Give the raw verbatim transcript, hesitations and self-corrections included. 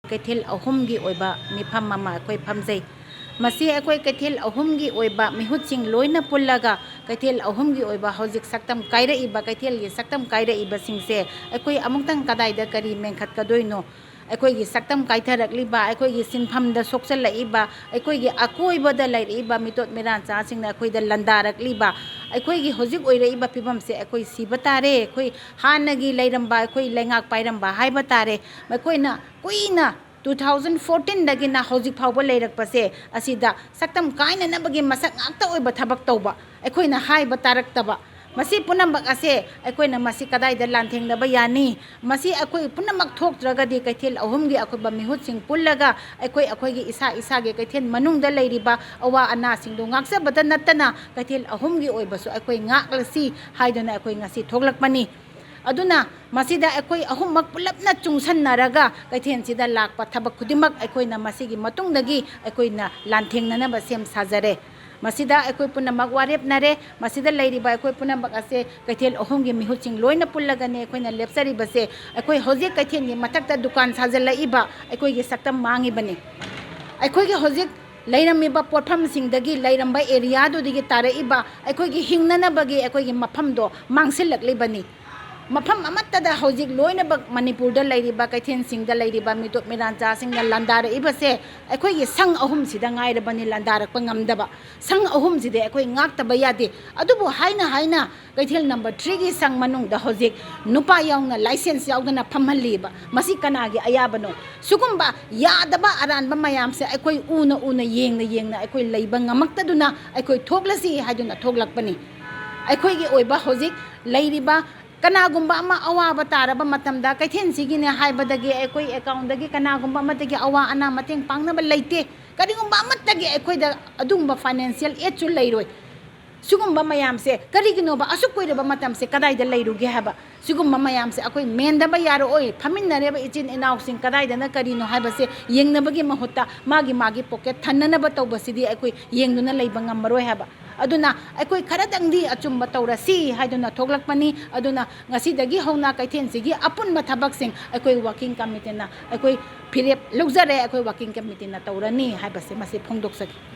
ꯀꯩꯊꯦꯜ ꯑꯍꯨꯝꯒꯤ ꯑꯣꯏꯕ ꯃꯤꯐꯝ ꯑꯃ ꯑꯩꯈꯣꯏ ꯐꯝꯖꯩ꯫ ꯃꯁꯤ ꯑꯩꯈꯣꯏ ꯀꯩꯊꯦꯜ ꯑꯍꯨꯝꯒꯤ ꯑꯣꯏꯕ ꯃꯤꯍꯨꯠꯁꯤꯡ ꯂꯣꯏꯅ ꯄꯨꯜꯂꯒ ꯀꯩꯊꯦꯜ ꯑꯍꯨꯝꯒꯤ ꯑꯣꯏꯕ ꯍꯧꯖꯤꯛ ꯁꯛꯇꯝ ꯀꯥꯏꯔꯛꯏꯕ, ꯀꯩꯊꯦꯜꯒꯤ ꯁꯛꯇꯝ ꯀꯥꯏꯔꯛꯏꯕꯁꯤꯡꯁꯦ ꯑꯩꯈꯣꯏ ꯑꯃꯨꯛꯇꯪ ꯀꯗꯥꯏꯗ ꯀꯔꯤ ꯃꯦꯟꯈꯠꯀꯗꯣꯏꯅꯣ? ꯑꯩꯈꯣꯏꯒꯤ ꯁꯛꯇꯝ ꯀꯥꯏꯊꯔꯛꯂꯤꯕ, ꯑꯩꯈꯣꯏꯒꯤ ꯁꯤꯟꯐꯝꯗ ꯁꯣꯛꯆꯜꯂꯛꯏꯕ, ꯑꯩꯈꯣꯏꯒꯤ ꯑꯀꯣꯏꯕꯗ ꯂꯩꯔꯛꯏꯕ ꯃꯤꯇꯣꯠ ꯃꯤꯔꯥꯟꯆꯥꯁꯤꯡꯅ ꯑꯩꯈꯣꯏꯗ ꯂꯥꯟꯗꯥꯔꯛꯂꯤꯕ, ꯑꯩꯈꯣꯏꯒꯤ ꯍꯧꯖꯤꯛ ꯑꯣꯏꯔꯛꯏꯕ ꯐꯤꯕꯝꯁꯦ ꯑꯩꯈꯣꯏ ꯁꯤꯕ ꯇꯥꯔꯦ꯫ ꯑꯩꯈꯣꯏ ꯍꯥꯟꯅꯒꯤ ꯂꯩꯔꯝꯕ, ꯑꯩꯈꯣꯏ ꯂꯩꯉꯥꯛ ꯄꯥꯏꯔꯝꯕ ꯍꯥꯏꯕ ꯇꯥꯔꯦ, ꯃꯈꯣꯏꯅ ꯀꯨꯏꯅ two thousand fourteen ꯗꯒꯤꯅ ꯍꯧꯖꯤꯛ ꯐꯥꯎꯕ ꯂꯩꯔꯛꯄꯁꯦ, ꯑꯁꯤꯗ ꯁꯛꯇꯝ ꯀꯥꯏꯅꯅꯕꯒꯤ ꯃꯁꯛ ꯉꯥꯛꯇ ꯑꯣꯏꯕ ꯊꯕꯛ ꯇꯧꯕ, ꯑꯩꯈꯣꯏꯅ ꯍꯥꯏꯕ ꯇꯥꯔꯛꯇꯕ, ꯃꯁꯤ ꯄꯨꯝꯅꯃꯛ ꯑꯁꯦ ꯑꯩꯈꯣꯏꯅ ꯃꯁꯤ ꯀꯗꯥꯏꯗ ꯂꯥꯟꯊꯦꯡꯅꯕ ꯌꯥꯅꯤ? ꯃꯁꯤ ꯑꯩꯈꯣꯏ ꯄꯨꯝꯅꯃꯛ ꯊꯣꯛꯇ꯭ꯔꯒꯗꯤ ꯀꯩꯊꯦꯜ ꯑꯍꯨꯝꯒꯤ ꯑꯀꯨꯞꯄ ꯃꯤꯍꯨꯠꯁꯤꯡ ꯄꯨꯜꯂꯒ ꯑꯩꯈꯣꯏ, ꯑꯩꯈꯣꯏꯒꯤ ꯏꯁꯥ ꯏꯁꯥꯒꯤ ꯀꯩꯊꯦꯜ ꯃꯅꯨꯡꯗ ꯂꯩꯔꯤꯕ ꯑꯋꯥ ꯑꯅꯥꯁꯤꯡꯗꯨ ꯉꯥꯛꯆꯕꯇ ꯅꯠꯇꯅ ꯀꯩꯊꯦꯜ ꯑꯍꯨꯝꯒꯤ ꯑꯣꯏꯕꯁꯨ ꯑꯩꯈꯣꯏ ꯉꯥꯛꯂꯁꯤ ꯍꯥꯏꯗꯨꯅ ꯑꯩꯈꯣꯏ ꯉꯁꯤ ꯊꯣꯛꯂꯛꯄꯅꯤ꯫ ꯑꯗꯨꯅ ꯃꯁꯤꯗ ꯑꯩꯈꯣꯏ ꯑꯍꯨꯝꯃꯛ ꯄꯨꯂꯞꯅ ꯆꯨꯡꯁꯟꯅꯔꯒ ꯀꯩꯊꯦꯜꯁꯤꯗ ꯂꯥꯛꯄ ꯊꯕꯛ ꯈꯨꯗꯤꯡꯃꯛ ꯑꯩꯈꯣꯏꯅ ꯃꯁꯤꯒꯤ ꯃꯇꯨꯡꯗꯒꯤ ꯑꯩꯈꯣꯏꯅ ꯂꯥꯟꯊꯦꯡꯅꯅꯕ ꯁꯦꯝ ꯁꯥꯖꯔꯦ꯫ ꯃꯁꯤꯗ ꯑꯩꯈꯣꯏ ꯄꯨꯝꯅꯃꯛ ꯋꯥꯔꯦꯞꯅꯔꯦ꯫ ꯃꯁꯤꯗ ꯂꯩꯔꯤꯕ ꯑꯩꯈꯣꯏ ꯄꯨꯝꯅꯃꯛ ꯑꯁꯦ ꯀꯩꯊꯦꯜ ꯑꯍꯨꯝꯒꯤ ꯃꯤꯍꯨꯠꯁꯤꯡ ꯂꯣꯏꯅ ꯄꯨꯜꯂꯒꯅꯦ ꯑꯩꯈꯣꯏꯅ ꯂꯦꯞꯆꯔꯤꯕꯁꯦ꯫ ꯑꯩꯈꯣꯏ ꯍꯧꯖꯤꯛ ꯀꯩꯊꯦꯜꯒꯤ ꯃꯊꯛꯇ ꯗꯨꯀꯥꯟ ꯁꯥꯖꯤꯜꯂꯛꯏꯕ ꯑꯩꯈꯣꯏꯒꯤ ꯁꯛꯇꯝ ꯃꯥꯡꯉꯤꯕꯅꯤ꯫ ꯑꯩꯈꯣꯏꯒꯤ ꯍꯧꯖꯤꯛ ꯂꯩꯔꯝꯃꯤꯕ ꯄꯣꯠꯐꯝꯁꯤꯡꯗꯒꯤ ꯂꯩꯔꯝꯕ ꯑꯦꯔꯤꯌꯥꯗꯨꯗꯒꯤ ꯇꯥꯔꯛꯏꯕ ꯑꯩꯈꯣꯏꯒꯤ ꯍꯤꯡꯅꯅꯕꯒꯤ ꯑꯩꯈꯣꯏꯒꯤ ꯃꯐꯝꯗꯣ ꯃꯥꯡꯁꯤꯜꯂꯛꯂꯤꯕꯅꯤ꯫ ꯃꯐꯝ ꯑꯃꯠꯇꯗ ꯍꯧꯖꯤꯛ ꯂꯣꯏꯅꯃꯛ ꯃꯅꯤꯄꯨꯔꯗ ꯂꯩꯔꯤꯕ ꯀꯩꯊꯦꯜꯁꯤꯡꯗ ꯂꯩꯔꯤꯕ ꯃꯤꯇꯣꯞ ꯃꯤꯔꯥꯟꯆꯥꯁꯤꯡꯅ ꯂꯥꯟꯗꯥꯔꯛꯏꯕꯁꯦ ꯑꯩꯈꯣꯏꯒꯤ ꯁꯪ ꯑꯍꯨꯝꯁꯤꯗ ꯉꯥꯏꯔꯕꯅꯤ ꯂꯥꯟꯗꯥꯔꯛꯄ ꯉꯝꯗꯕ꯫ ꯁꯪ ꯑꯍꯨꯝꯁꯤꯗꯤ ꯑꯩꯈꯣꯏ ꯉꯥꯛꯇꯕ ꯌꯥꯗꯦ꯫ ꯑꯗꯨꯕꯨ ꯍꯥꯏꯅ ꯍꯥꯏꯅ ꯀꯩꯊꯦꯜ ꯅꯝꯕꯔ ꯊ꯭ꯔꯤꯒꯤ ꯁꯪ ꯃꯅꯨꯡꯗ ꯍꯧꯖꯤꯛ ꯅꯨꯄꯥ ꯌꯥꯎꯅ ꯂꯥꯏꯁꯦꯟꯁ ꯌꯥꯎꯗꯅ ꯐꯝꯍꯜꯂꯤꯕ꯫ ꯃꯁꯤ ꯀꯅꯥꯒꯤ ꯑꯌꯥꯕꯅꯣ? ꯁꯤꯒꯨꯝꯕ ꯌꯥꯗꯕ ꯑꯔꯥꯟꯕ ꯃꯌꯥꯝꯁꯦ ꯑꯩꯈꯣꯏ ꯎꯅ ꯎꯅ ꯌꯦꯡꯅ ꯌꯦꯡꯅ ꯑꯩꯈꯣꯏ ꯂꯩꯕ ꯉꯝꯃꯛꯇꯗꯨꯅ ꯑꯩꯈꯣꯏ ꯊꯣꯛꯂꯁꯤ ꯍꯥꯏꯗꯨꯅ ꯊꯣꯛꯂꯛꯄꯅꯤ꯫ ꯑꯩꯈꯣꯏꯒꯤ ꯑꯣꯏꯕ ꯍꯧꯖꯤꯛ ꯂꯩꯔꯤꯕ ꯀꯅꯥꯒꯨꯝꯕ ꯑꯃ ꯑꯋꯥꯕ ꯇꯥꯔꯕ ꯃꯇꯝꯗ ꯀꯩꯊꯦꯜꯁꯤꯒꯤꯅꯦ ꯍꯥꯏꯕꯗꯒꯤ ꯑꯩꯈꯣꯏ ꯑꯦꯀꯥꯎꯟꯗꯒꯤ ꯀꯅꯥꯒꯨꯝꯕ ꯑꯃꯗꯒꯤ ꯑꯋꯥ ꯑꯅꯥ ꯃꯇꯦꯡ ꯄꯥꯡꯅꯕ ꯂꯩꯇꯦ꯫ ꯀꯔꯤꯒꯨꯝꯕ ꯑꯃꯠꯇꯒꯤ ꯑꯩꯈꯣꯏꯗ ꯑꯗꯨꯒꯨꯝꯕ ꯐꯥꯏꯅꯥꯟꯁꯤꯌꯦꯜ ꯑꯦꯗꯁꯨ ꯂꯩꯔꯣꯏ꯫ ꯁꯤꯒꯨꯝꯕ ꯃꯌꯥꯝꯁꯦ ꯀꯔꯤꯒꯤꯅꯣꯕ? ꯑꯁꯨꯛ ꯀꯨꯏꯔꯕ ꯃꯇꯝꯁꯦ ꯀꯗꯥꯏꯗ ꯂꯩꯔꯨꯒꯦ ꯍꯥꯏꯕ? ꯁꯤꯒꯨꯝꯕ ꯃꯌꯥꯝꯁꯦ ꯑꯩꯈꯣꯏ ꯃꯦꯟꯗꯕ ꯌꯥꯔꯛꯑꯣꯏ꯫ ꯐꯝꯃꯤꯟꯅꯔꯤꯕ ꯏꯆꯤꯟ ꯏꯅꯥꯎꯁꯤꯡ ꯀꯗꯥꯏꯗꯅ ꯀꯔꯤꯅꯣ ꯍꯥꯏꯕꯁꯦ ꯌꯦꯡꯅꯕꯒꯤ ꯃꯍꯨꯠꯇ ꯃꯥꯒꯤ ꯃꯥꯒꯤ ꯄꯣꯀꯦꯠ ꯊꯟꯅꯅꯕ ꯇꯧꯕꯁꯤꯗꯤ ꯑꯩꯈꯣꯏ ꯌꯦꯡꯗꯨꯅ ꯂꯩꯕ ꯉꯝꯃꯔꯣꯏ ꯍꯥꯏꯕ꯫ ꯑꯗꯨꯅ ꯑꯩꯈꯣꯏ ꯈꯔꯗꯪꯗꯤ ꯑꯆꯨꯝꯕ ꯇꯧꯔꯁꯤ ꯍꯥꯏꯗꯨꯅ ꯊꯣꯛꯂꯛꯄꯅꯤ꯫ ꯑꯗꯨꯅ ꯉꯁꯤꯗꯒꯤ ꯍꯧꯅ ꯀꯩꯊꯦꯜꯁꯤꯒꯤ ꯑꯄꯨꯟꯕ ꯊꯕꯛꯁꯤꯡ ꯑꯩꯈꯣꯏ working committeeꯅ ꯑꯩꯈꯣꯏ ꯐꯤꯔꯦꯞ ꯂꯧꯖꯔꯦ, ꯑꯩꯈꯣꯏ working committeeꯅ ꯇꯧꯔꯅꯤ ꯍꯥꯏꯕꯁꯦ ꯃꯁꯤ ꯐꯣꯡꯗꯣꯛꯆꯒꯦ꯫